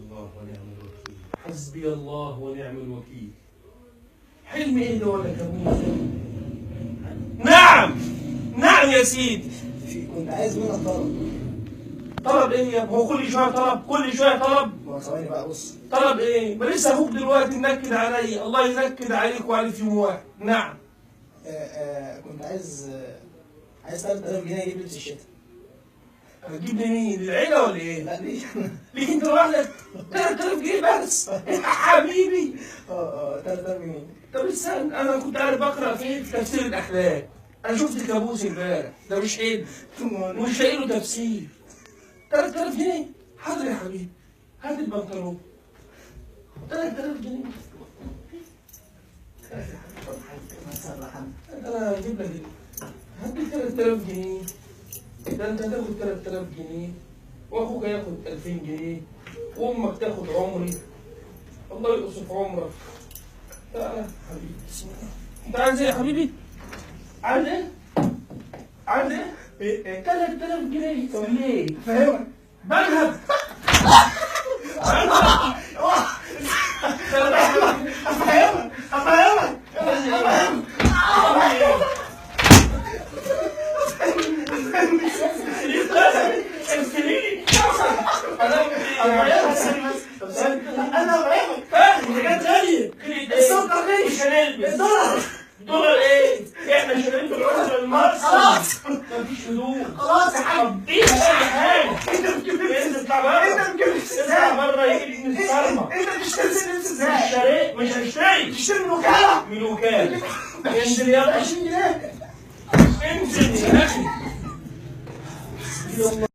الله ونعم الوكيل، حسبي الله ونعم الوكيل. حلم ايه ده ولا كابوس؟ نعم نعم يا سيدي. كنت عايز منك طلب. طلب ايه يا ابني؟ هو كل شوية طلب، كل شوية طلب. ما ثواني بقى، بص. طلب ايه؟ ما لسه اخوك دلوقتي منكد عليا، الله ينكد عليك وعلي في يوم واحد. نعم. كنت عايز 3000 جنيه اجيب لبس الشتاء. هتجيب لمين؟ للعيلة ولا ايه؟ لا ليه؟ ليك انت لوحدك؟ 3000 جنيه بس يا حبيبي. 3000 جنيه. طب استنى، انا كنت عارف اقرا فين في تفسير الاحلام. انا شفت كابوس امبارح، ده مش حلم ومش لاقي له تفسير. 3000 جنيه؟ حاضر يا حبيبي، هات البنطلون. 3000 جنيه. انا هجيب لك، هات لي 3000 جنيه. ده انت هتاخد 3000 جنيه، واخوك هياخد 2000 جنيه، وامك تاخد عمري. الله يقصف عمرك. تعالى حبيبي، بسم الله. انت عايز ايه يا حبيبي؟ عايز ايه؟ عايز ايه؟ ايه 3000 جنيه ليه؟ فاهمك. بلهب. بلهب. افهمك افهمك. انا فاهمك. حاجات غالية. السكر غالي. مش هنلبس. الدولار. دولار ايه؟ احنا شغالين في العملة المصري. خلاص مفيش فلوس. خلاص يا حاج. طب اي حاجة. انت بتجيب لبس. اطلع بره. انت بتجيب لبس اطلع ازاي؟ بره يجيب من الصرمة. انت بتشتري لبس ازاي؟ مش هشتري. بتشتري من وكالة. من وكالة. انزل يلا. 20 جنيه. انزل يا اخي. يلا.